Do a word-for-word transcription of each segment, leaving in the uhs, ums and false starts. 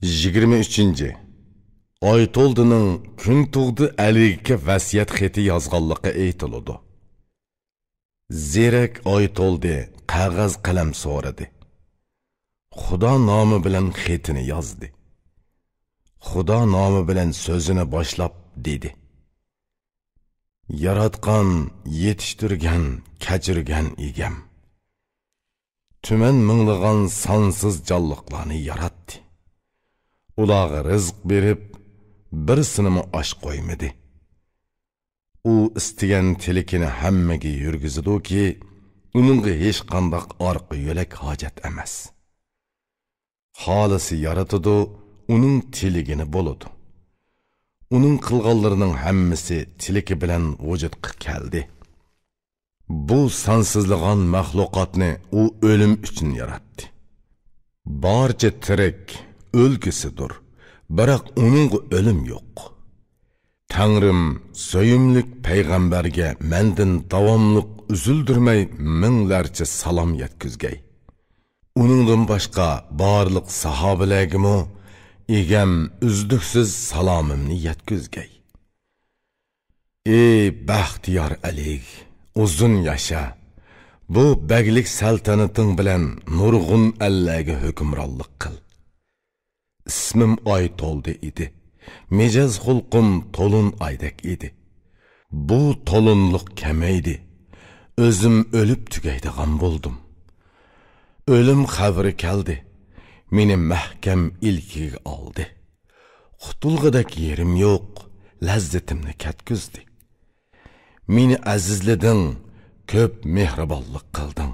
يىگىرمە ئۈچىنچى. ئايتولدىنىڭ كۈنتۇغدا ئەلىگە ۋەسىيەت خېتى يازغانلىقى ئېيتىلىدۇ. زېرەك ئايتولدى قەغەز قەلەم سورىدى. خۇدا نامى بىلەن خېتىنى يازدى. خۇدا نامى بىلەن سۆزىنى باشلاپ دېدى: ياراتقان، يېتىشتۈرگەن، كەچۈرگەن ئىگەم. تۈمەن مىڭلىغان سانسىز جانلىقلارنى ياراتتى. ئۇلارغا رىزىق بېرىپ، بىرسىنىمۇ ئاچ قويمىدى. ئۇ ئىستىگەن تىلىكىنى ھەممىگە يۈرگۈزىدۇكى، ئۇنىڭغا ھېچقانداق ئارقا يۆلەك ھاجەت ئەمەس. خالىسا يارىتىدۇ، ئۇنىڭ تىلىگىنى بولىدۇ. ئۇنىڭ قىلغانلىرىنىڭ ھەممىسى تىلىكى بىلەن ۋۇجۇدقا كەلدى. بۇ سانسىزلىغان مەخلۇقاتنى ئۇ ئۆلۈم ئۈچۈن ياراتتى. بارچە تىرىك ئۆلگۈسىدۇر، بىراق ئۇنىڭغا ئۆلۈم يوق. تەڭرىم سۆيۈملۈك پەيغەمبەرگە مەندىن داۋاملىق ئۈزۈلدۈرمەي مىڭلارچە سالام يەتكۈزگەي. ئۇنىڭدىن باشقا بارلىق ساھابىلەرگىمۇ ئىگەم ئۈزلۈكسىز سالامىمنى يەتكۈزگەي. ئى بەختىيار ئەلىگ، ئۇزۇن ياشا! بۇ بەگلىك سەلتەنىتىڭ بىلەن نۇرغۇن ئەللەرگە ھۆكۈمرانلىق قىل. ئىسمىم ئايتولدى ئىدى. مىجەز خۇلقۇم تولۇن ئايدەك ئىدى. بۇ تولۇنلۇق كەمەيدى. ئۆزۈم ئۆلۈپ تۈگەيدىغان بولدۇم. ئۆلۈم خەۋىرى كەلدى. مېنى مەھكەم ئىلكىگە ئالدى. قۇتۇلغۇدەك يېرىم يوق، لەززىتىمنى كەتكۈزدى. مېنى ئەزىزلىدىڭ، كۆپ مېھرىبانلىق قىلدىڭ.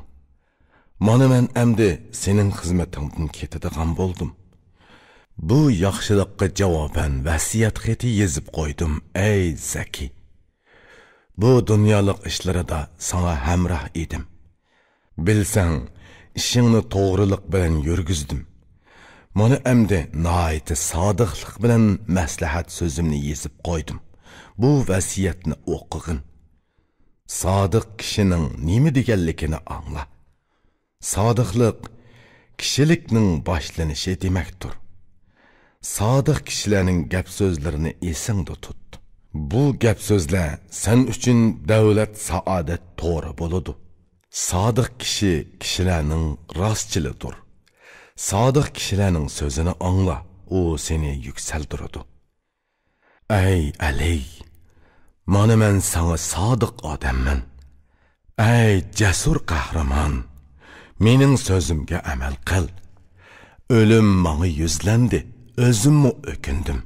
مانا مەن ئەمدى سېنىڭ خىزمىتىڭدىن كېتىدىغان بولدۇم. بۇ ياخشىلىققا جاۋابەن ۋەسىيەت خېتى يېزىپ قويدۇم، ئەي زەكى! بۇ دۇنيالىق ئىشلىرىدا ساڭا ھەمراھ ئىدىم. بىلسەڭ، ئىشىڭنى توغرىلىق بىلەن يۈرگۈزدۈم. مانا ئەمدى ناھايىتى سادىقلىق بىلەن مەسلىھەت سۆزۈمنى يېزىپ قويدۇم. بۇ ۋەسىيەتنى ئوقۇغىن. سادىق كىشىنىڭ نېمە دېگەنلىكىنى ئاڭلا. سادىقلىق كىشىلىكنىڭ باشلىنىشى دېمەكتۇر. سادىق كىشىلەرنىڭ گەپ سۆزلىرىنى ئېسىڭدە تۇت. بۇ گەپ سۆزلەر سەن ئۈچۈن دەۋلەت، سائادەت تورى بولىدۇ. سادىق كىشى كىشىلەرنىڭ راستچىلىدۇر. سادىق كىشىلەرنىڭ سۆزىنى ئاڭلا، ئۇ سېنى يۈكسەلدۈرىدۇ. ئەي ئەلى، مانا مەن ساڭا سادىق ئادەممەن. ئەي جەسۇر قەھرىمان، مېنىڭ سۆزۈمگە ئەمەل قىل. ئۆلۈم ماڭا يۈزلەندى، ئۆزۈممۇ ئۆكۈندۈم.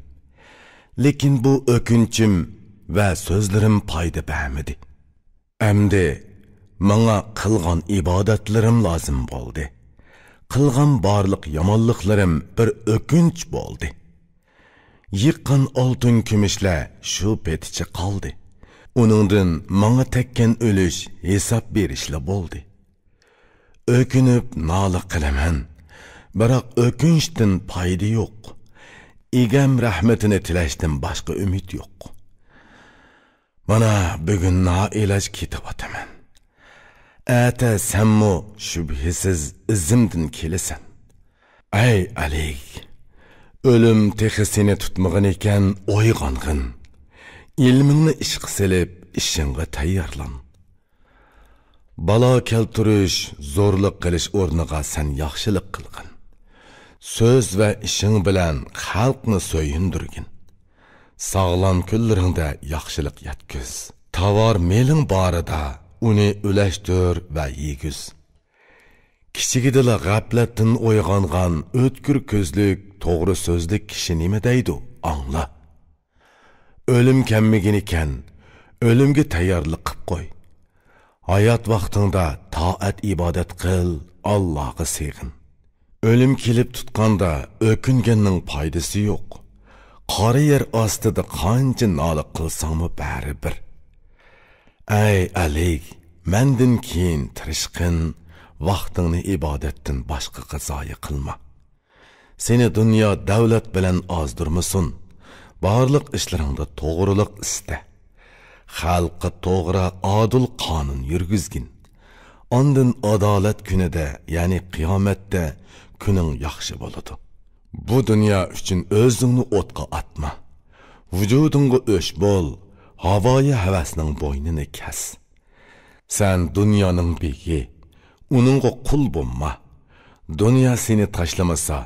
لېكىن بۇ ئۆكۈنچۈم ۋە سۆزلىرىم پايدا بەرمىدى. ئەمدى ماڭا قىلغان ئىبادەتلىرىم لازىم بولدى. قىلغان بارلىق يامانلىقلىرىم بىر ئۆكۈنچ بولدى. يىغقان ئالتۇن كۈمۈشلەر شۇ پېتىچە قالدى. ئۇنىڭدىن ماڭا تەگكەن ئۈلۈش ھېساب بېرىشلا بولدى. ئۆكۈنۈپ نالە قىلىمەن، بىراق ئۆكۈنچتىن پايدا يوق. ئىگەم رەھمىتىنى تىلەشتىن باشقا ئۈمىد يوق. مانا، بۈگۈن نائىلاج كېتىۋاتىمەن. ئەتە سەنمۇ شۈبھىسىز ئىزىمدىن كېلىسەن. ئەي ئەلىگ، ئۆلۈم تېخى سېنى تۇتمىغىنىكەن، ئويغانغىن. ئىلمىڭنى ئىشقا سېلىپ، ئىشىڭغا تەييارلان. بالا كەلتۈرۈش، زورلۇق قىلىش ئورنىغا سەن ياخشىلىق قىلغىن. سۆز ۋە ئىشىڭ بىلەن خەلقنى سۆيۈندۈرگىن. ساغلام كۈنلىرىڭدە ياخشىلىق يەتكۈز. تاۋار مېلىڭ بارىدا ئۇنى ئۈلەشتۈر ۋە يېگۈز. كىچىكىدىلا غەپلەتتىن ئويغانغان ئۆتكۈر كۆزلۈك، توغرا سۆزلۈك كىشى نېمە دەيدۇ، ئاڭلا. ئۆلۈم كەلمىگىنىكەن، ئۆلۈمگە تەييارلىق قىپ قوي. ھايات ۋاقتىڭدا تائەت-ئىبادەت قىل، ئاللاغا سېغىن. ئۆلۈم كېلىپ تۇتقاندا ئۆكۈنگەننىڭ پايدىسى يوق. قارا يەر ئاستىدا قانچە نالە قىلساڭمۇ بەرىبىر. ئەي ئەلىگ، مەندىن كېيىن تىرىشقىن، ۋاقتىڭنى ئىبادەتتىن باشقىغا زايە قىلما. سېنى دۇنيا دەۋلەت بىلەن ئازدۇرمىسۇن. بارلىق ئىشلىرىڭدا توغرىلىق ئىستە. خەلققە توغرا، ئادىل قانۇن يۈرگۈزگىن. ئاندىن ئادالەت كۈنىدە، يەنى قىيامەتتە كۈنۈڭ ياخشى بولىدۇ. بۇ دۇنيا ئۈچۈن ئۆزۈڭنى ئوتقا ئاتما. ۋۇجۇدۇڭغا ئۆچ بول، ھاۋايى ھەۋەسنىڭ بوينىنى كەس. سەن دۇنيانىڭ بېگى، ئۇنىڭغا قۇل بولما. دۇنيا سېنى تاشلىمىسا،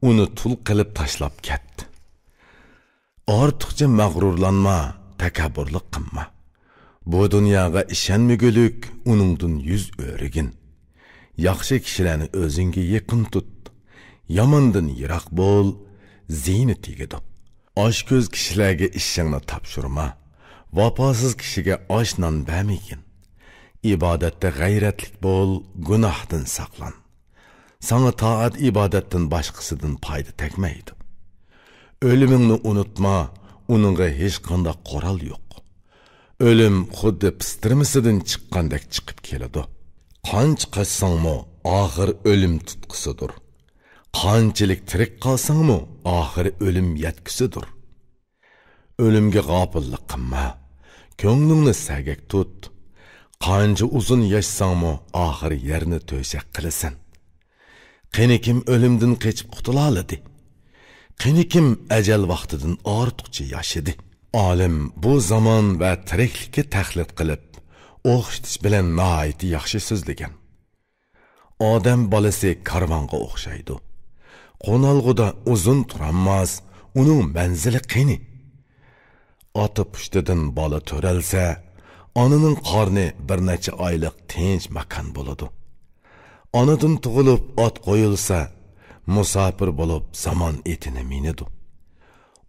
ئۇنى تۇل قىلىپ تاشلاپ كەت. ئارتۇقچە مەغرۇرلانما، تەكەببۇرلۇق قىلما. بۇ دۇنياغا ئىشەنمىگۈلۈك، ئۇنىڭدىن يۈز ئۆرۈگىن. ياخشى كىشىلەرنى ئۆزۈڭگە يېقىن تۇت. ياماندىن يىراق بول، زىيىنى تېگىدۇ. ئاچكۆز كىشىلەرگە ئىشىڭنى تاپشۇرما. ۋاپاسىز كىشىگە ئاش-نان بەرمىگىن. ئىبادەتتە غەيرەتلىك بول، گۇناھتىن ساقلان. ساڭا تائەت-ئىبادەتتىن باشقىسىدىن پايدا تەگمەيدۇ. ئۆلۈمۈڭنى ئۇنتۇما، ئۇنىڭغا ھېچقانداق قورال يوق. ئۆلۈم خۇددى پىستىرمىسىدىن چىققاندەك چىقىپ كېلىدۇ. قانچە قاچساڭمۇ، ئاخىر ئۆلۈم تۇتقىسىدۇر. قانچىلىك تىرىك قالساڭمۇ، ئاخىرى ئۆلۈم يەتكۈسىدۇر. ئۆلۈمگە غاپىللىق قىلما، كۆڭلۈڭنى سەگەك تۇت. قانچە ئۇزۇن ياشىساڭمۇ، ئاخىر يەرنى تۆشەك قىلىسەن. قېنى كىم ئۆلۈمدىن قېچىپ قۇتۇلالىدى؟ قېنى كىم ئەجەل ۋاقتىدىن ئارتۇقچە ياشىدى؟ ئالىم بۇ زامان ۋە تىرىكلىككە تەقلىد قىلىپ، ئوخشىتىش بىلەن ناھايىتى ياخشى سۆزلىگەن. ئادەم بالىسى كارۋانغا ئوخشايدۇ. قونالغۇدا ئۇزۇن تۇرالماس، ئۇنىڭ مەنزىلى قېنى؟ ئاتا پۇشتىدىن بالا تۆرەلسە، ئانىنىڭ قارنى بىر نەچچە ئايلىق تىنچ ماكان بولىدۇ. ئانىدىن تۇغۇلۇپ ئات قويۇلسا، مۇساپىر بولۇپ زامان ئېتىنى مىنىدۇ.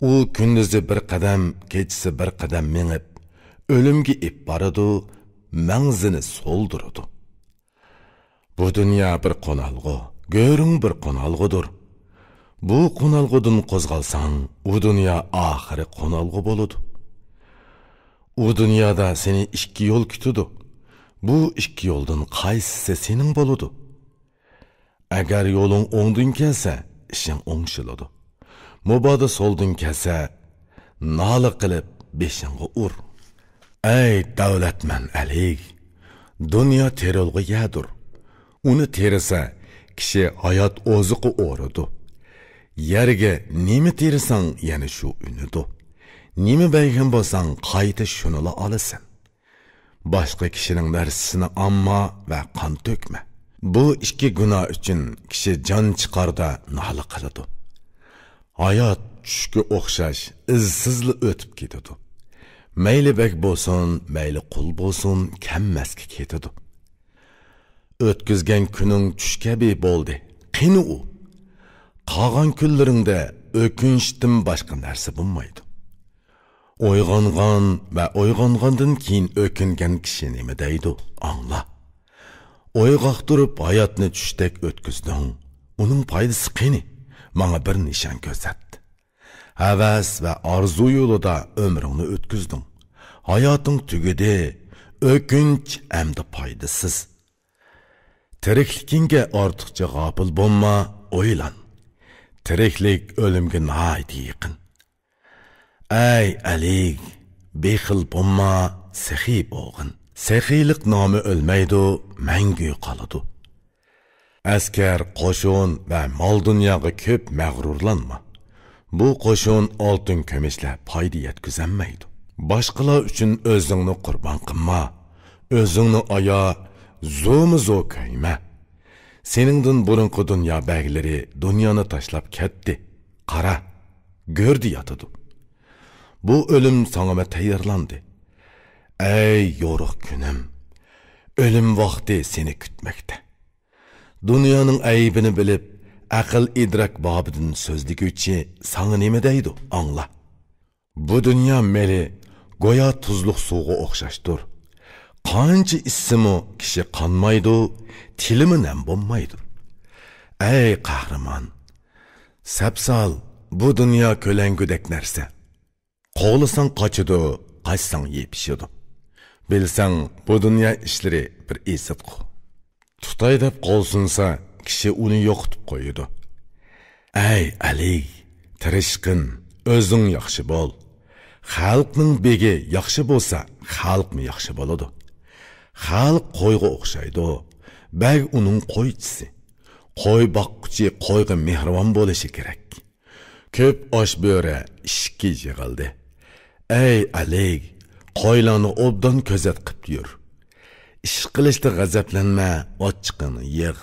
ئۇ كۈندۈزى بىر قەدەم، كېچىسى بىر قەدەم مېڭىپ، ئۆلۈمگە ئېپ بارىدۇ، مەڭزىنى سولدۇرىدۇ. بۇ دۇنيا بىر قونالغۇ، گۆرۈڭ بىر قونالغۇدۇر. بۇ قونالغۇدىن قوزغالساڭ، ئۇ دۇنيا ئاخىرى قونالغۇ بولىدۇ. ئۇ دۇنيادا سېنى ئىككى يول كۈتىدۇ. بۇ ئىككى يولدىن قايسىسى سېنىڭ بولىدۇ؟ ئەگەر يولۇڭ ئوڭدىن كەلسە، ئىشىڭ ئوڭشىلىدۇ. مۇبادا سولدىن كەلسە، نالە قىلىپ بېشىڭغا ئۇر. ئەي دەۋلەتمەن ئەلىگ! دۇنيا تېرىلغۇ يەردۇر. ئۇنى تېرىسا، كىشى ھايات ئوزۇقى ئورىدۇ. يەرگە نېمە تېرىساڭ، يەنە شۇ ئۈنىدۇ. نېمە بەرگەن بولساڭ، قايتا شۇنىلا ئالىسەن. باشقا كىشىنىڭ نەرسىسىنى ئالما ۋە قان تۆكمە. بۇ ئىككى گۇناھ ئۈچۈن كىشى جان چىقاردا نالە قىلىدۇ. ھايات چۈشكە ئوخشاش ئىزسىزلا ئۆتۈپ كېتىدۇ. مەيلى بەگ بولسۇن، مەيلى قۇل بولسۇن، كەممەسكە كېتىدۇ. ئۆتكۈزگەن كۈنۈڭ چۈش كەبى بولدى. قېنى ئۇ؟ قالغان كۈنلىرىڭدە ئۆكۈنۈشتىن باشقا نەرسە بولمايدۇ. ئويغانغان ۋە ئويغانغاندىن كېيىن ئۆكۈنگەن كىشى نېمە دەيدۇ؟ ئاڭلا. ئويغاق تۇرۇپ ھاياتنى چۈشتەك ئۆتكۈزدۈڭ. ئۇنىڭ پايدىسى قېنى؟ ماڭا بىر نىشان كۆرسەت. ھەۋەس ۋە ئارزۇ يولىدا ئۆمرۈڭنى ئۆتكۈزدۈڭ. ھاياتىڭ تۈگىدى. ئۆكۈنچ ئەمدى پايدىسىز. تىرىكلىكىڭگە ئارتۇقچە غاپىل بولما، ئويلان. تىرىكلىك ئۆلۈمگە ناھايىتى يېقىن. ئەي ئەلىگ، بېخىل بولما، سېخىي بولغىن. سېخىيلىق نامى ئۆلمەيدۇ، مەڭگۈ قالىدۇ. ئەسكەر، قوشۇن ۋە مال-دۇنياغا كۆپ مەغرۇرلانما. بۇ قوشۇن ئالتۇن-كۈمۈشلەر پايدا يەتكۈزەلمەيدۇ. باشقىلار ئۈچۈن ئۆزۈڭنى قۇربان قىلما. ئۆزۈڭنى ئايا، زورمۇ زور كۆيمە. سېنىڭدىن بۇرۇنقى دۇنيا بەگلىرى دۇنيانى تاشلاپ كەتتى. قارا، گۆردە ياتىدۇ. بۇ ئۆلۈم ساڭىمۇ تەييارلاندى. ئەي يورۇق كۈنۈم! ئۆلۈم ۋاقتى سېنى كۈتمەكتە. دۇنيانىڭ ئەيىبىنى بىلىپ، ئەقىل-ئىدراك بابىدىن سۆزلىگۈچى ساڭا نېمە دەيدۇ، ئاڭلا. بۇ دۇنيا مېلى گويا تۇزلۇق سۇغا ئوخشاشتۇر. قانچە ئىچسىمۇ كىشى قانمايدۇ، تىلىمۇ نەم بولمايدۇ. ئەي قەھرىمان! سەپسال، بۇ دۇنيا كۆلەڭگۈدەك نەرسە. قوغلىساڭ قاچىدۇ، قاچساڭ يېپىشىدۇ. بىلسەڭ، بۇ دۇنيا ئىشلىرى بىر ئېزىتقۇ. تۇتاي دەپ قول سۇنسا، كىشى ئۇنى يوقىتىپ قويىدۇ. ئەي ئەلىگ، تىرىشقىن، ئۆزۈڭ ياخشى بول. خەلقنىڭ بېگى ياخشى بولسا، خەلقمۇ ياخشى بولىدۇ. خەلق قويغا ئوخشايدۇ، بەگ ئۇنىڭ قويچىسى. قوي باققۇچى قويغا مېھرىبان بولۇشى كېرەك. كۆپ ئاچ بۆرە ئىشىككە يىغىلدى. ئەي ئەلىگ، قويلارنى ئوبدان كۆزەت قىپ يۈر. ئىش قىلىشتا غەزەپلەنمە، ئاچچىقىڭنى يىغ.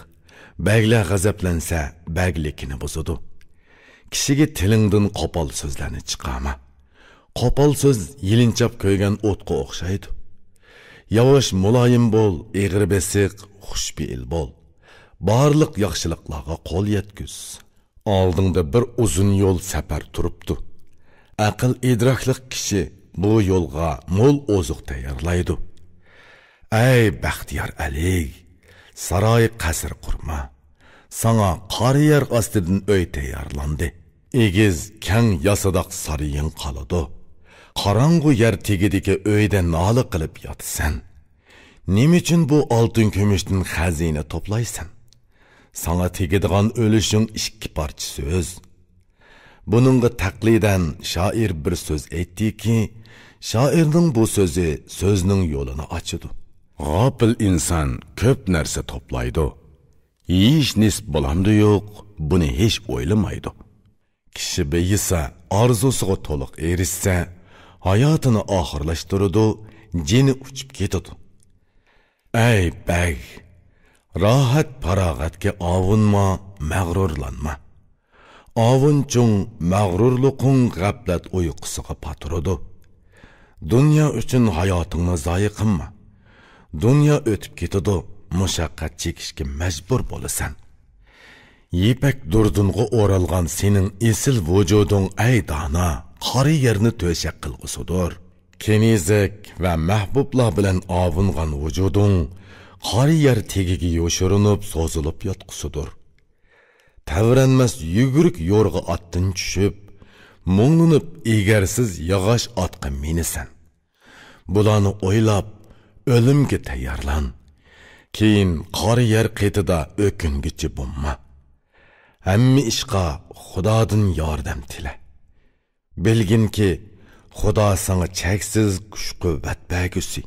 بەگلەر غەزەپلەنسە، بەگلىكىنى بۇزىدۇ. كىشىگە تىلىڭدىن قوپال سۆزلەرنى چىقارما. قوپال سۆز يېلىنچاپ كۆيگەن ئوتقا ئوخشايدۇ. ياۋاش مۇلايىم بول، ئېغىر بېسىق، خۇشپېئىل بول. بارلىق ياخشىلىقلارغا قول يەتكۈز. ئالدىڭدا بىر ئۇزۇن يول سەپەر تۇرۇپتۇ. ئەقىل ئىدراكلىق كىشى بۇ يولغا مول ئوزۇق تەييارلايدۇ. ئەي بەختىيار ئەلىگ، ساراي قەسىر قۇرما. ساڭا قارا يەر ئاستىدىن ئۆي تەييارلاندى. ئېگىز، كەڭ ياسىداق سارىيىڭ قالىدۇ. قاراڭغۇ يەر تېگىدىكى ئۆيدە نالە قىلىپ ياتىسەن. نېمە ئۈچۈن بۇ ئالتۇن كۈمۈشتىن خەزىنە توپلايسەن؟ ساڭا تېگىدىغان ئۈلۈشۈڭ ئىككى پارچە سۆز. بۇنىڭغا تەقلىدەن شائىر بىر سۆز ئېيتتىكى، شائىرنىڭ بۇ سۆزى سۆزنىڭ يولىنى ئاچىدۇ. غاپىل ئىنسان كۆپ نەرسە توپلايدۇ. يېيىش نېسىپ بولامدۇ يوق، بۇنى ھېچ ئويلىمايدۇ. كىشى بېيىسا، ئارزۇسىغا تولۇق ئېرىشسە، ھاياتىنى ئاخىرلاشتۇرىدۇ، جېنى ئۇچۇپ كېتىدۇ. ئەي بەگ، راھەت پاراغەتكە ئاۋۇنما، مەغرۇرلانما. ئاۋۇنچۇڭ، مەغرۇرلۇقۇڭ غەپلەت ئۇيقۇسىغا پاتۇرىدۇ. دۇنيا ئۈچۈن ھاياتىڭنى زايە قىلما. دۇنيا ئۆتۈپ كېتىدۇ، مۇشەققەت چېكىشكە مەجبۇر بولىسەن. يىپەك دۇردۇنغا ئورالغان سېنىڭ ئېسىل ۋۇجۇدۇڭ، ئەي دانا، قارا يەرنى تۆشەك قىلغۇسىدۇر. كېنىزەك ۋە مەھبۇبلار بىلەن ئاۋۇنغان ۋۇجۇدۇڭ قارا يەر تېگىگە يوشۇرۇنۇپ سوزۇلۇپ ياتقۇسىدۇر. تەۋرەنمەس يۈگۈرۈك يورغا ئاتتىن چۈشۈپ، مۇڭلىنىپ ئېگەرسىز ياغاچ ئاتقا مىنىسەن. بۇلارنى ئويلاپ، ئۆلۈمگە تەييارلان. كېيىن قارا يەر قېتىدا ئۆكۈنگۈچى بولما. ھەممە ئىشقا خۇدادىن ياردەم تىلە. بىلگىنكى، خۇدا ساڭا چەكسىز كۈچ-قۇۋۋەت بەرگۈسى.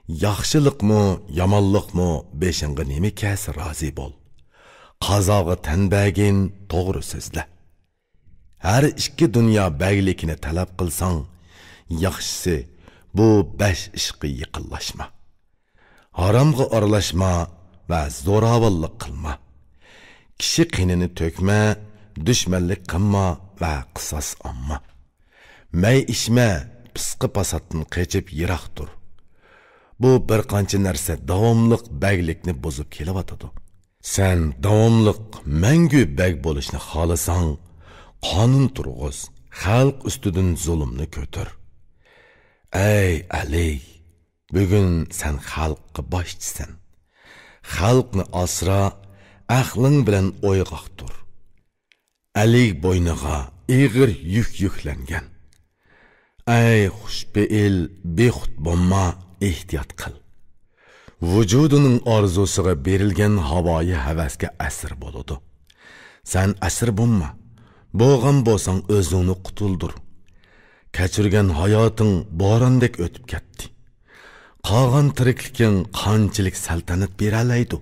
ياخشىلىقمۇ، يامانلىقمۇ بېشىڭغا نېمە كەلسە رازى بول. قازاغا تەن بەرگىن، توغرا سۆزلە. ھەر ئىككى دۇنيا بەگلىكىنى تەلەپ قىلساڭ، ياخشىسى بۇ بەش ئىشقا يېقىنلاشما. ھارامغا ئارىلاشما ۋە زوراۋانلىق قىلما. كىشى قېنىنى تۆكمە، دۈشمەنلىك قىلما ۋە قىساس ئالما. مەي ئىچمە، پىسقى پاساتتىن قېچىپ يىراق تۇر. بۇ بىر قانچە نەرسە داۋاملىق بەگلىكنى بۇزۇپ كېلىۋاتىدۇ. سەن داۋاملىق مەڭگۈ بەگ بولۇشنى خالىساڭ، قانۇن تۇرغۇز، خەلق ئۈستىدىن زۇلۇمنى كۆتۈر. ئەي ئەلى، بۈگۈن سەن خەلققە باشچىسەن. خەلقنى ئاسرا، ئەقلىڭ بىلەن ئويغاق تۇر. ئەلى بوينىغا ئېغىر يۈك يۈكلەنگەن. ئەي خۇشپېئىل، بىخۇد بولما، ئېھتىيات قىل. ۋۇجۇدىنىڭ ئارزۇسىغا بېرىلگەن ھاۋايى ھەۋەسكە ئەسىر بولىدۇ. سەن ئەسىر بولما، بولغان بولساڭ ئۆزۈڭنى قۇتۇلدۇر. كەچۈرگەن ھاياتىڭ بوراندەك ئۆتۈپ كەتتى. قالغان تىرىكلىكىڭ قانچىلىك سەلتەنەت بېرەلەيدۇ؟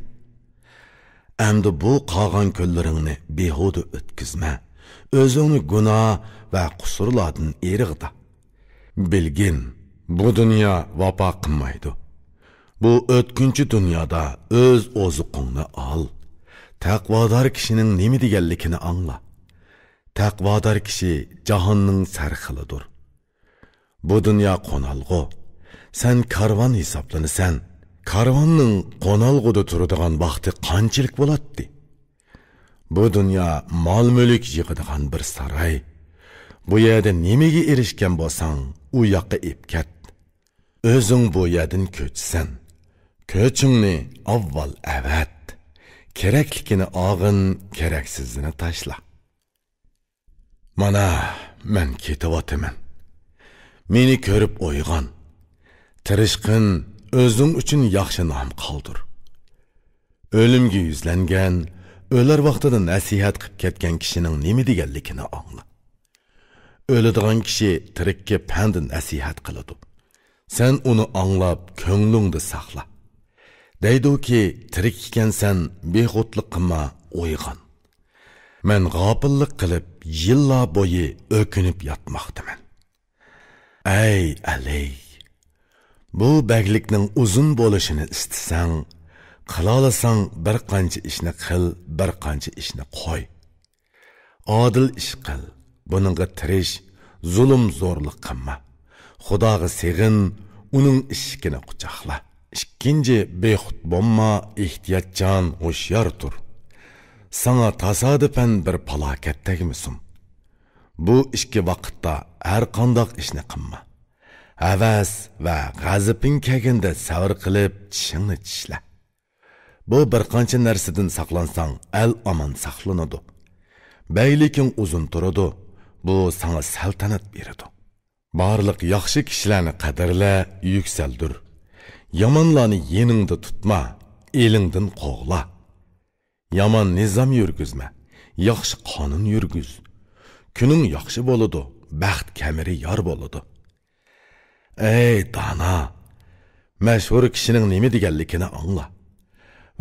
ئەمدى بۇ قالغان كۈنلىرىڭنى بىھۇدە ئۆتكۈزمە، ئۆزۈڭنى گۇناھ ۋە قۇسۇرلاردىن ئېرىغدا. بىلگىن، بۇ دۇنيا ۋاپا قىلمايدۇ. بۇ ئۆتكۈنچى دۇنيادا ئۆز ئوزۇقۇڭنى ئال. تەقۋادار كىشىنىڭ نېمە دېگەنلىكىنى ئاڭلا. تەقۋادار كىشى جاھاننىڭ سەرخىلىدۇر. بۇ دۇنيا قونالغۇ. سەن كارۋان ھېسابلىنىسەن. كارۋاننىڭ قونالغۇدا تۇرىدىغان ۋاقتى قانچىلىك بولاتتى؟ بۇ دۇنيا مال-مۈلۈك يىغىدىغان بىر ساراي. بۇ يەردە نېمىگە ئېرىشكەن بولساڭ، ئۇ ياققا ئېپ كەت. ئۆزۈڭ بۇ يەردىن كۆچىسەن. كۆچۈڭنى ئاۋۋال ئەۋەت. كېرەكلىكىنى ئالغىن، كېرەكسىزىنى تاشلا. مانا، مەن كېتىۋاتىمەن. مېنى كۆرۈپ ئويغان. تىرىشقىن، ئۆزۈڭ ئۈچۈن ياخشى نام قالدۇر. ئۆلۈمگە يۈزلەنگەن، ئۆلەر ۋاقتىدا نەسىھەت قىپ كەتكەن كىشىنىڭ نېمە دېگەنلىكىنى ئاڭلا. ئۆلىدىغان كىشى تىرىككە پەند نەسىھەت قىلىدۇ. سەن ئۇنى ئاڭلاپ، كۆڭلۈڭدە ساقلا. دەيدۇكى، تىرىك ئىكەنسەن، بىخۇدلۇق قىلما، ئويغان. مەن غاپىللىق قىلىپ، يىللار بويى ئۆكۈنۈپ ياتماقتىمەن. ئەي ئەلەي! بۇ بەگلىكنىڭ ئۇزۇن بولۇشىنى ئىستىسەڭ، قىلالىساڭ بىر قانچە ئىشنى قىل، بىر قانچە ئىشنى قوي. ئادىل ئىش قىل، بۇنىڭغا تىرىش، زۇلۇم-زورلۇق قىلما. خۇداغا سېغىن، ئۇنىڭ ئىشىكىنى قۇچاقلا. ئىككىنچى، بىخۇد بولما، ئېھتىياتچان، ھوشيار تۇر. ساڭا تاسادىپەن بىر پالاكەت تەگمىسۇن. بۇ ئىككى ۋاقىتتا ھەر قانداق ئىشنى قىلما. ھەۋەس ۋە غەزىپىڭ كەلگەندە سەۋر قىلىپ، چىشىڭنى چىشلە. بۇ بىر قانچە نەرسىدىن ساقلانساڭ، ئەل ئامان ساقلىنىدۇ. بەگلىكىڭ ئۇزۇن تۇرىدۇ. بۇ ساڭا سەلتەنەت بېرىدۇ. بارلىق ياخشى كىشىلەرنى قەدىرلە، يۈكسەلدۈر. يامانلارنى يېنىڭدا تۇتما، ئېلىڭدىن قوغلا. يامان نىزام يۈرگۈزمە، ياخشى قانۇن يۈرگۈز. كۈنۈڭ ياخشى بولىدۇ، بەخت كەمىرى يار بولىدۇ. ئەي دانا! مەشھۇر كىشىنىڭ نېمە دېگەنلىكىنى ئاڭلا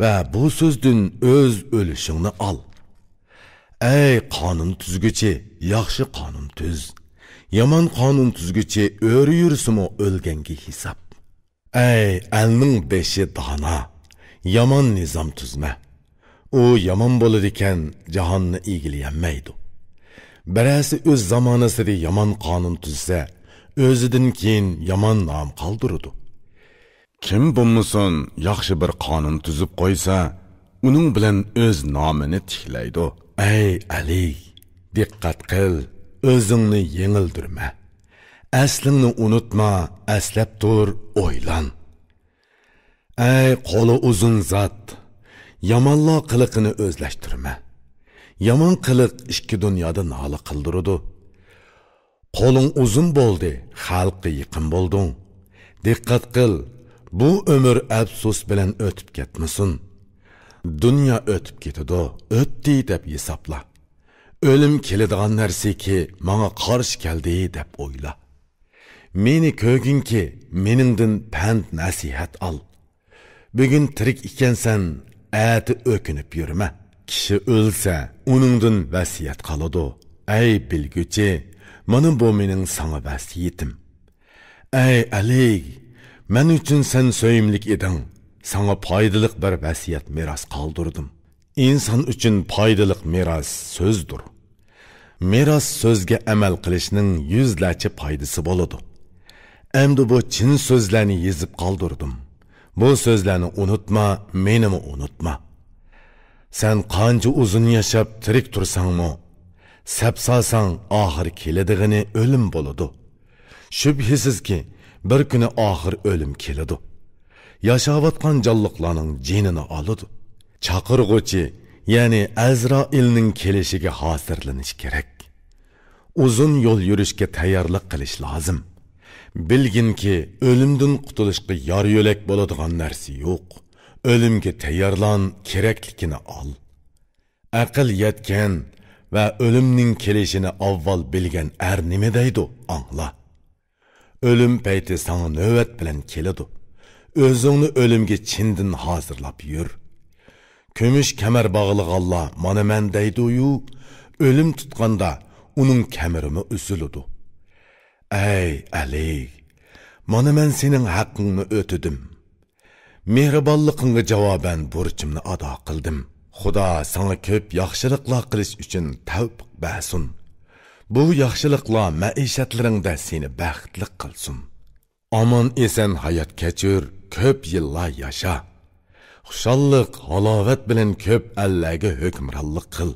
ۋە بۇ سۆزدىن ئۆز ئۆلۈشۈڭنى ئال. ئەي قانۇن تۈزگۈچى، ياخشى قانۇن تۈز. يامان قانۇن تۈزگۈچى ئۆرە يۈرسىمۇ ئۆلگەنگە ھېساب. ئەي ئەلنىڭ بېشى دانا، يامان نىزام تۈزمە. ئۇ يامان بولىدىكەن، جاھاننى ئىگىلىيەلمەيدۇ. بىرەرسى ئۆز زامانىسىدا يامان قانۇن تۈزسە، ئۆزىدىن كېيىن يامان نام قالدۇرىدۇ. كىم بولمىسۇن، ياخشى بىر قانۇن تۈزۈپ قويسا، ئۇنىڭ بىلەن ئۆز نامىنى تىكلەيدۇ. ئەي ئەلى، دىققەت قىل، ئۆزۈڭنى يېڭىلدۈرمە. ئەسلىڭنى ئۇنتۇما، ئەسلەپ تۇر، ئويلان. ئەي قولى ئۇزۇن زات، يامانلار قىلىقىنى ئۆزلەشتۈرمە. يامان قىلىق ئىككى دۇنيادا نالە قىلدۇرىدۇ. قولۇڭ ئۇزۇن بولدى، خەلققە يېقىن بولدۇڭ. دىققەت قىل، بۇ ئۆمۈر ئەپسۇس بىلەن ئۆتۈپ كەتمىسۇن. دۇنيا ئۆتۈپ كېتىدۇ، ئۆتتى دەپ ھېسابلا. ئۆلۈم كېلىدىغان نەرسىكى، ماڭا قارشى كەلدى دەپ ئويلا. مېنى كۆرگىنكى، مېنىڭدىن پەند نەسىھەت ئال. بۈگۈن تىرىك ئىكەنسەن، ئەتە ئۆكۈنۈپ يۈرمە. كىشى ئۆلسە، ئۇنىڭدىن ۋەسىيەت قالىدۇ. ئەي بىلگۈچى، مانا بۇ مېنىڭ ساڭا ۋەسىيىتىم. ئەي ئەلى، مەن ئۈچۈن سەن سۆيۈملۈك ئىدىڭ، ساڭا پايدىلىق بىر ۋەسىيەت مىراس قالدۇردۇم. ئىنسان ئۈچۈن پايدىلىق مىراس سۆزدۇر. مىراس سۆزگە ئەمەل قىلىشنىڭ يۈزلەرچە پايدىسى بولىدۇ. ئەمدى بۇ چىن سۆزلەرنى يېزىپ قالدۇردۇم. بۇ سۆزلەرنى ئۇنتۇما، مېنىمۇ ئۇنتۇما. سەن قانچە ئۇزۇن ياشاپ تىرىك تۇرساڭمۇ، سەپ سالساڭ ئاخىرى كېلىدىغىنى ئۆلۈم بولىدۇ. شۈبھىسىزكى، بىر كۈنى ئاخىر ئۆلۈم كېلىدۇ. ياشاۋاتقان جانلىقلارنىڭ جېنىنى ئالىدۇ. چاقىرغۇچى، يەنى ئەزرائىلنىڭ كېلىشىگە ھازىرلىنىش كېرەك. ئۇزۇن يول يۈرۈشكە تەييارلىق قىلىش لازىم. بىلگىنكى، ئۆلۈمدىن قۇتۇلۇشقا يار يۆلەك بولىدىغان نەرسە يوق. ئۆلۈمگە تەييارلان، كېرەكلىكىنى ئال. ئەقىل يەتكەن ۋە ئۆلۈمنىڭ كېلىشىنى ئاۋۋال بىلگەن ئەر نېمە دەيدۇ، ئاڭلا. ئۆلۈم پەيتى ساڭا نۆۋەت بىلەن كېلىدۇ. ئۆزۈڭنى ئۆلۈمگە چىندىن ھازىرلاپ يۈر. كۈمۈش كەمەر باغلىغانلار مانا مەن دەيدۇ-يۇ، ئۆلۈم تۇتقاندا ئۇنىڭ كەمىرىمۇ ئۈزۈلىدۇ. ئەي ئەلى، مانا مەن سېنىڭ ھەققىڭنى ئۆتىدىم. مېھرىبانلىقىڭغا جاۋابەن بۇرچۇمنى ئادا قىلدىم. خۇدا ساڭا كۆپ ياخشىلىقلار قىلىش ئۈچۈن تەۋپىق بەرسۇن. بۇ ياخشىلىقلار مەئىشەتلىرىڭدە سېنى بەختلىك قىلسۇن. ئامان-ئېسەن ھايات كەچۈر، كۆپ يىللار ياشا. خۇشاللىق، ھالاۋەت بىلەن كۆپ ئەللەرگە ھۆكۈمرانلىق قىل.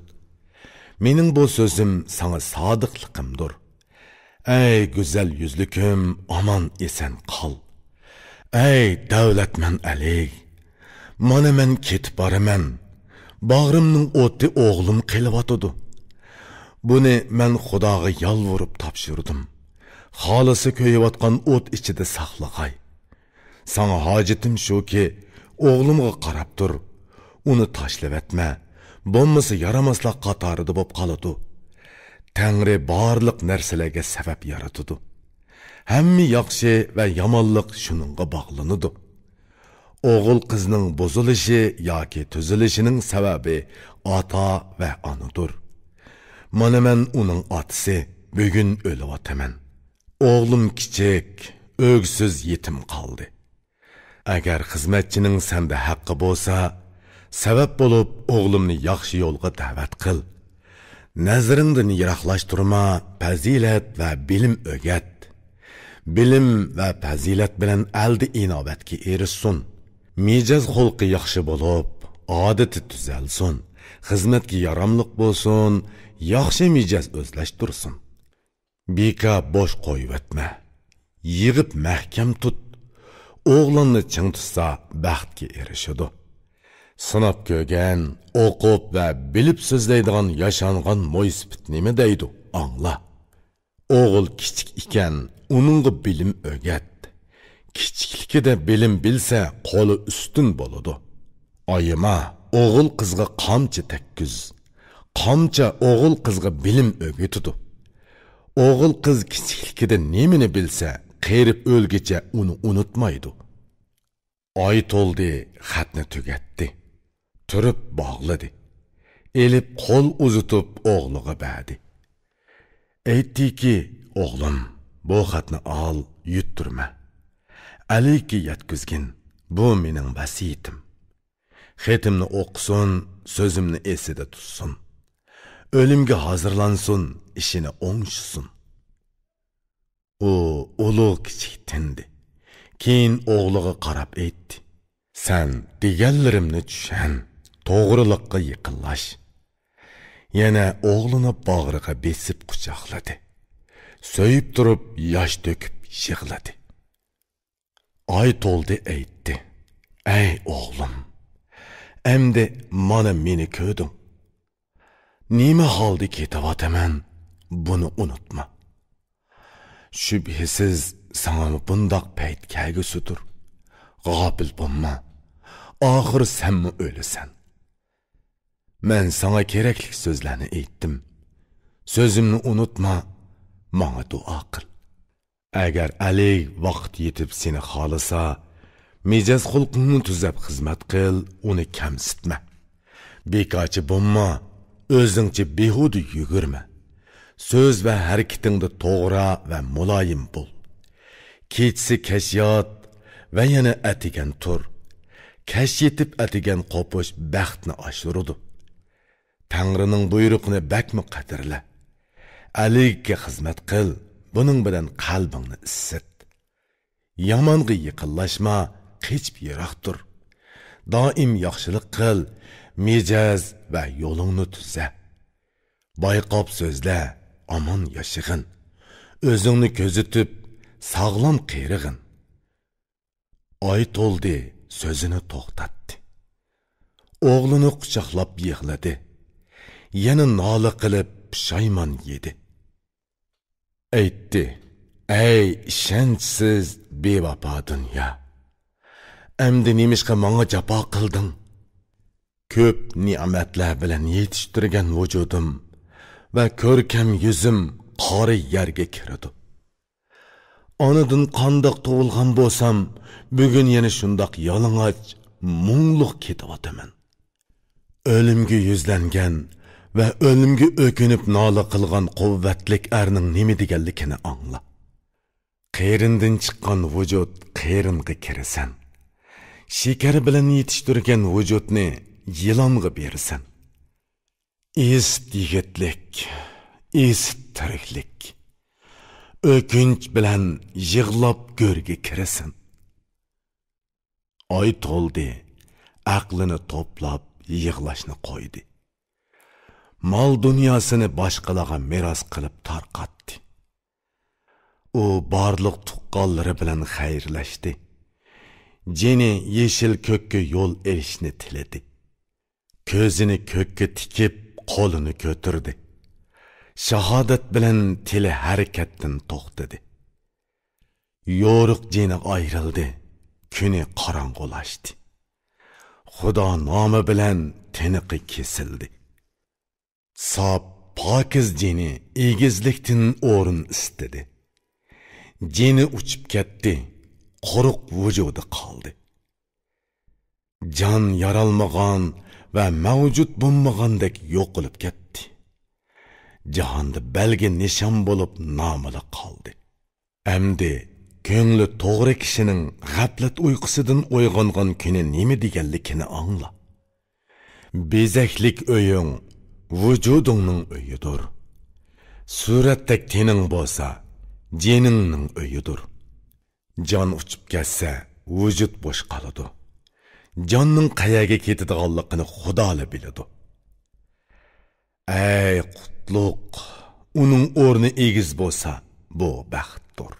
مېنىڭ بۇ سۆزۈم ساڭا سادىقلىقىمدۇر. ئەي گۈزەل يۈزلۈكۈم، ئامان-ئېسەن قال. ئەي دەۋلەتمەن ئەلى، مانا مەن كېتىپ بارىمەن. باغرىمنىڭ ئوتى ئوغلۇم قېلىۋاتىدۇ. بۇنى مەن خۇداغا يالۋۇرۇپ تاپشۇردۇم. خالىسا كۆيۈۋاتقان ئوت ئىچىدە ساقلىغاي. ساڭا ھاجىتىم شۇكى، ئوغلۇمغا قاراپ تۇر. ئۇنى تاشلىۋەتمە، بولمىسا يارىماسلار قاتارىدا بولۇپ قالىدۇ. تەڭرى بارلىق نەرسىلەرگە سەۋەب يارىتىدۇ. ھەممە ياخشى ۋە يامانلىق شۇنىڭغا باغلىنىدۇ. ئوغۇل قىزنىڭ بۇزۇلۇشى ياكى تۈزۈلۈشىنىڭ سەۋەبى ئاتا ۋە ئانىدۇر. مانا مەن ئۇنىڭ ئاتىسى، بۈگۈن ئۆلۈۋاتىمەن. ئوغلۇم كىچىك، ئۆكسۈز يېتىم قالدى. ئەگەر خىزمەتچىنىڭ سەندە ھەققى بولسا، سەۋەب بولۇپ ئوغلۇمنى ياخشى يولغا دەۋەت قىل. نەزىرىڭدىن يىراقلاشتۇرما، پەزىلەت ۋە بىلىم ئۆگەت. بىلىم ۋە پەزىلەت بىلەن ئەلدە ئىناۋەتكە ئېرىشسۇن. مىجەز خۇلقى ياخشى بولۇپ، ئادىتى تۈزەلسۇن. خىزمەتكە ياراملىق بولسۇن، ياخشى مىجەز ئۆزلەشتۈرسۇن. بىكا بوش قويۇۋەتمە. يىغىپ مەھكەم تۇت. ئوغلاننى چىڭ تۇتسا، بەختكە ئېرىشىدۇ. سىناپ كۆرگەن، ئوقۇپ ۋە بىلىپ سۆزلەيدىغان ياشانغان مويسىپىت نېمە دەيدۇ، ئاڭلا. ئوغۇل كىچىك ئىكەن، ئۇنىڭغا بىلىم ئۆگەت. كىچىكلىكىدە بىلىم بىلسە، قولى ئۈستۈن بولىدۇ. ئايىما، ئوغۇل قىزغا قامچا تەگكۈز. قامچا ئوغۇل قىزغا بىلىم ئۆگىتىدۇ. ئوغۇل قىز كىچىكلىكىدە نېمىنى بىلسە، قېرىپ ئۆلگۈچە ئۇنى ئۇنتۇمايدۇ. ئاي تولدى، خەتنى تۈگەتتى. تۈرۈپ باغلىدى. ئېلىپ قول ئۇزىتىپ ئوغلىغا بەردى. ئېيتتىكى، ئوغلۇم، بۇ خەتنى ئال، يۈتتۈرمە. ئەلىگە يەتكۈزگىن، بۇ مېنىڭ ۋەسىيىتىم. خېتىمنى ئوقۇسۇن، سۆزۈمنى ئېسىدە تۇتسۇن. ئۆلۈمگە ھازىرلانسۇن، ئىشىنى ئوڭشىسۇن. ئۇ ئۇلۇغ كىچىك تىندى. كېيىن ئوغلىغا قاراپ ئېيتتى: سەن دېگەنلىرىمنى چۈشەن، توغرىلىققا يېقىنلاش. يەنە ئوغلىنى باغرىغا بېسىپ قۇچاقلىدى. سۆيۈپ تۇرۇپ ياش تۆكۈپ يىغلىدى. ئاي تولدى ئېيتتى: ئەي ئوغلۇم، ئەمدى مانا مېنى كۆردۈڭ. نېمە ھالدا كېتىۋاتىمەن، بۇنى ئۇنتۇما. شۈبھىسىز، ساڭىمۇ بۇنداق پەيت كەلگۈسىدۇر. غاپىل بولما، ئاخىر سەنمۇ ئۆلىسەن. مەن ساڭا كېرەكلىك سۆزلەرنى ئېيتتىم. سۆزۈمنى ئۇنتۇما، ماڭا دۇئا قىل. ئەگەر ئەلىگ ۋاقىت يېتىپ سېنى خالىسا، مىجەز-خۇلقۇڭنى تۈزەپ خىزمەت قىل، ئۇنى كەمسىتمە. بىكارچى بولما، ئۆزۈڭچە بىھۇدە يۈگۈرمە. سۆز ۋە ھەرىكىتىڭدە توغرا ۋە مۇلايىم بول. كېچىسى كەچ يات ۋە يەنە ئەتىگەن تۇر. كەچ يېتىپ ئەتىگەن قوپۇش بەختنى ئاشۇرىدۇ. تەڭرىنىڭ بۇيرۇقىنى بەكمۇ قەدىرلە. ئەلىگكە خىزمەت قىل، بۇنىڭ بىلەن قەلبىڭنى ئىسسىت. يامانغا يېقىنلاشما، قېچىپ يىراق تۇر. دائىم ياخشىلىق قىل، مىجەز ۋە يولۇڭنى تۈزە. بايقاپ سۆزلە، ئامان ياشىغىن. ئۆزۈڭنى كۆزىتىپ، ساغلام قېرىغىن. ئاي تولدى، سۆزىنى توختاتتى. ئوغلىنى قۇچاقلاپ يىغلىدى. يەنە نالە قىلىپ پۇشايمان يېدى. ئېيتتى: ئەي ئىشەنچسىز، بىۋاپا دۇنيا! ئەمدى نېمىشقا ماڭا جاپا قىلدىڭ؟ كۆپ نېمەتلەر بىلەن يېتىشتۈرگەن ۋۇجۇدۇم ۋە كۆركەم يۈزۈم قارا يەرگە كىرىدۇ. ئانىدىن قانداق تۇغۇلغان بولسام، بۈگۈن يەنە شۇنداق يالىڭاچ، مۇڭلۇق كېتىۋاتىمەن. ئۆلۈمگە يۈزلەنگەن ۋە ئۆلۈمگە ئۆكۈنۈپ نالە قىلغان قۇۋۋەتلىك ئەرنىڭ نېمە دېگەنلىكىنى ئاڭلا. قېرىندىن چىققان ۋۇجۇد قېرىنغا كىرىسەن. شېكەر بىلەن يېتىشتۈرگەن ۋۇجۇدنى يىلانغا بېرىسەن. ئىسىت يىگىتلىك، ئىسىت تىرىكلىك. ئۆكۈنچ بىلەن يىغلاپ گۆرگە كىرىسەن. ئاي تولدى، ئەقلىنى توپلاپ يىغلاشنى قويدى. مال دۇنياسىنى باشقىلارغا مىراس قىلىپ تارقاتتى. ئۇ بارلىق تۇغقانلىرى بىلەن خەيرلەشتى. جېنى يېشىل كۆككە يول ئېلىشنى تىلىدى. كۆزىنى كۆككە تىكىپ، قولىنى كۆتۈردى. شاھادەت بىلەن تىلى ھەرىكەتتىن توختىدى. يورۇق جېنى ئايرىلدى، كۈنى قاراڭغۇلاشتى. خۇدا نامى بىلەن تىنىقى كېسىلدى. ساپ، پاكىز جېنى ئېگىزلىكتىن ئورۇن ئىستىدى. جېنى ئۇچۇپ كەتتى، قۇرۇق ۋۇجۇدى قالدى. جان يارالمىغان ۋە مەۋجۇت بولمىغاندەك يوقىلىپ كەتتى. جاھاندا بەلگە نىشان بولۇپ نامىلا قالدى. ئەمدى كۆڭلى توغرا كىشىنىڭ غەپلەت ئۇيقۇسىدىن ئويغانغان كۈنى نېمە دېگەنلىكىنى ئاڭلا. بېزەكلىك ئۆيۈڭ ۋۇجۇدۇڭنىڭ ئۆيىدۇر. سۈرەتتەك تېنىڭ بولسا، جېنىڭنىڭ ئۆيىدۇر. جان ئۇچۇپ كەتسە، ۋۇجۇد بوش قالىدۇ. جاننىڭ قەيەرگە كېتىدىغانلىقىنى خۇدالا بىلىدۇ. ئەي قۇتلۇق، ئۇنىڭ ئورنى ئېگىز بولسا، بۇ بەختتۇر.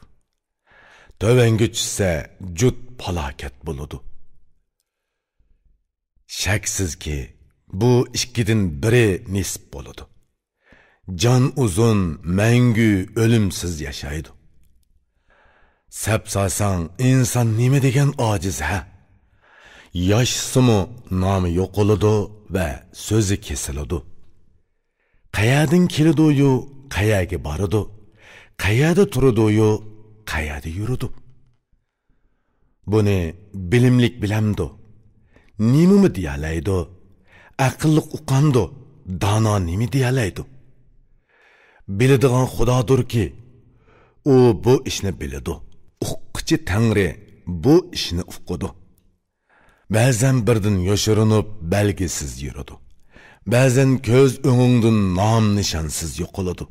تۆۋەنگە چۈشسە، جۇت پالاكەت بولىدۇ. شەكسىزكى، بۇ ئىككىدىن بىرى نېسىپ بولىدۇ. جان ئۇزۇن، مەڭگۈ ئۆلۈمسىز ياشايدۇ. سەپ سالساڭ، ئىنسان نېمە دېگەن ئاجىز ھە؟ ياشىسىمۇ نامى يوقىلىدۇ ۋە سۆزى كېسىلىدۇ. قەيەردىن كېلىدۇيۇ، قەيەرگە بارىدۇ؟ قەيەردە تۇرىدۇيۇ، قەيەردە يۈرىدۇ؟ بۇنى بىلىملىك بىلەمدۇ؟ نېمىمۇ دېيەلەيدۇ؟ ئەقىللىق ئۇقامدۇ؟ دانا نېمە دېيەلەيدۇ؟ بىلىدىغان خۇدادۇركى، ئۇ بۇ ئىشنى بىلىدۇ. ئۇققۇچى تەڭرى بۇ ئىشنى ئۇقىدۇ. بەزەن بىردىن يوشۇرۇنۇپ، بەلگىسىز يۈرىدۇ. بەزەن كۆز ئۆڭۈڭدىن نام-نىشانسىز يوقىلىدۇ.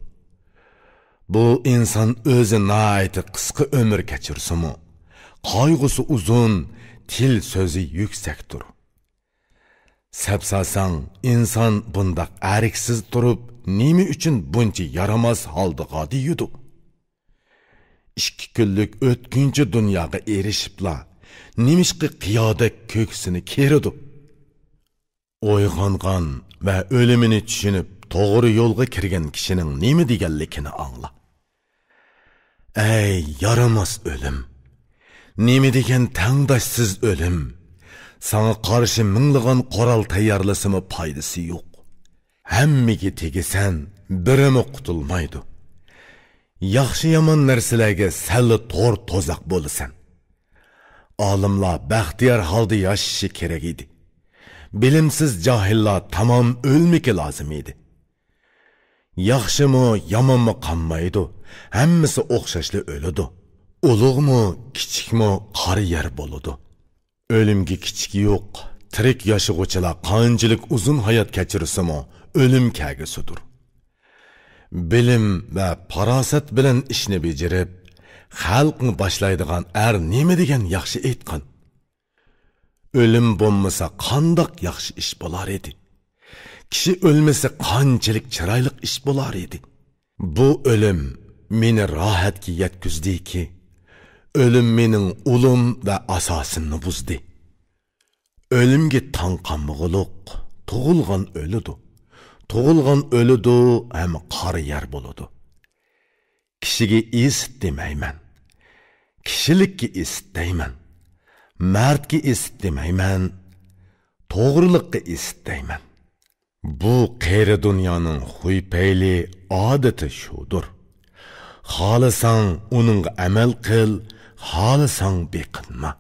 بۇ ئىنسان ئۆزى ناھايىتى قىسقا ئۆمۈر كەچۈرسىمۇ، قايغۇسى ئۇزۇن، تىل سۆزى يۈكسەكتۇر. سەپ سالساڭ، ئىنسان بۇنداق ئەركسىز تۇرۇپ، نېمە ئۈچۈن بۇنچە يارىماس ھالدىغا دېيىدۇ؟ ئىككى كۈنلۈك ئۆتكۈنچى دۇنياغا ئېرىشىپلا، نېمىشقا قىيادەك كۆكسىنى كېرىدۇ؟ ئويغانغان ۋە ئۆلۈمىنى چۈشىنىپ، توغرا يولغا كىرگەن كىشىنىڭ نېمە دېگەنلىكىنى ئاڭلا. ئەي يارىماس ئۆلۈم! نېمە دېگەن تەڭداشسىز ئۆلۈم! ساڭا قارشى مىڭلىغان قورال تەييارلىسىمۇ پايدىسى يوق. ھەممىگە تېگىسەن، بىرىمۇ قۇتۇلمايدۇ. ياخشى-يامان نەرسىلەرگە سەنلا تور-توزاق بولىسەن. ئالىملار بەختىيار ھالدا ياشىشى كېرەك ئىدى. بىلىمسىز جاھىللار تامام ئۆلمىكى لازىم ئىدى. ياخشىمۇ، يامانمۇ قالمايدۇ. ھەممىسى ئوخشاشلا ئۆلىدۇ. ئۇلۇغمۇ، كىچىكمۇ قارىيەر بولىدۇ. ئۆلۈمگە كىچىك يوق. تىرىك ياشىغۇچىلار قانچىلىك ئۇزۇن ھايات كەچۈرسىمۇ، ئۆلۈم كەگۈسىدۇر. بىلىم ۋە پاراسەت بىلەن ئىشنى بېجىرىپ، خەلقنى باشلايدىغان ئەر نېمە دېگەن ياخشى ئېيتقان. ئۆلۈم بولمىسا قانداق ياخشى ئىش بولار ئىدى؟ كىشى ئۆلمىسە قانچىلىك چىرايلىق ئىش بولار ئىدى؟ بۇ ئۆلۈم مېنى راھەتكە يەتكۈزدىكى، ئۆلۈم مېنىڭ ئۇلۇم ۋە ئاساسىمنى بۇزدى. ئۆلۈمگە تاڭ قالمىغۇلۇق، تۇغۇلغان ئۆلىدۇ. تۇغۇلغان ئۆلىدۇ ھەم قارىيەر بولىدۇ. كىشىگە ئىسىت دېمەيمەن. كىشىلىككە ئىسىت دەيمەن. مەردكە ئىسىت دېمەيمەن. توغرىلىققا ئىسىت دەيمەن. بۇ قېرى دۇنيانىڭ خۇي-پەيلى، ئادىتى شۇدۇر. خالىساڭ ئۇنىڭغا ئەمەل قىل، خالىساڭ بېقىنما.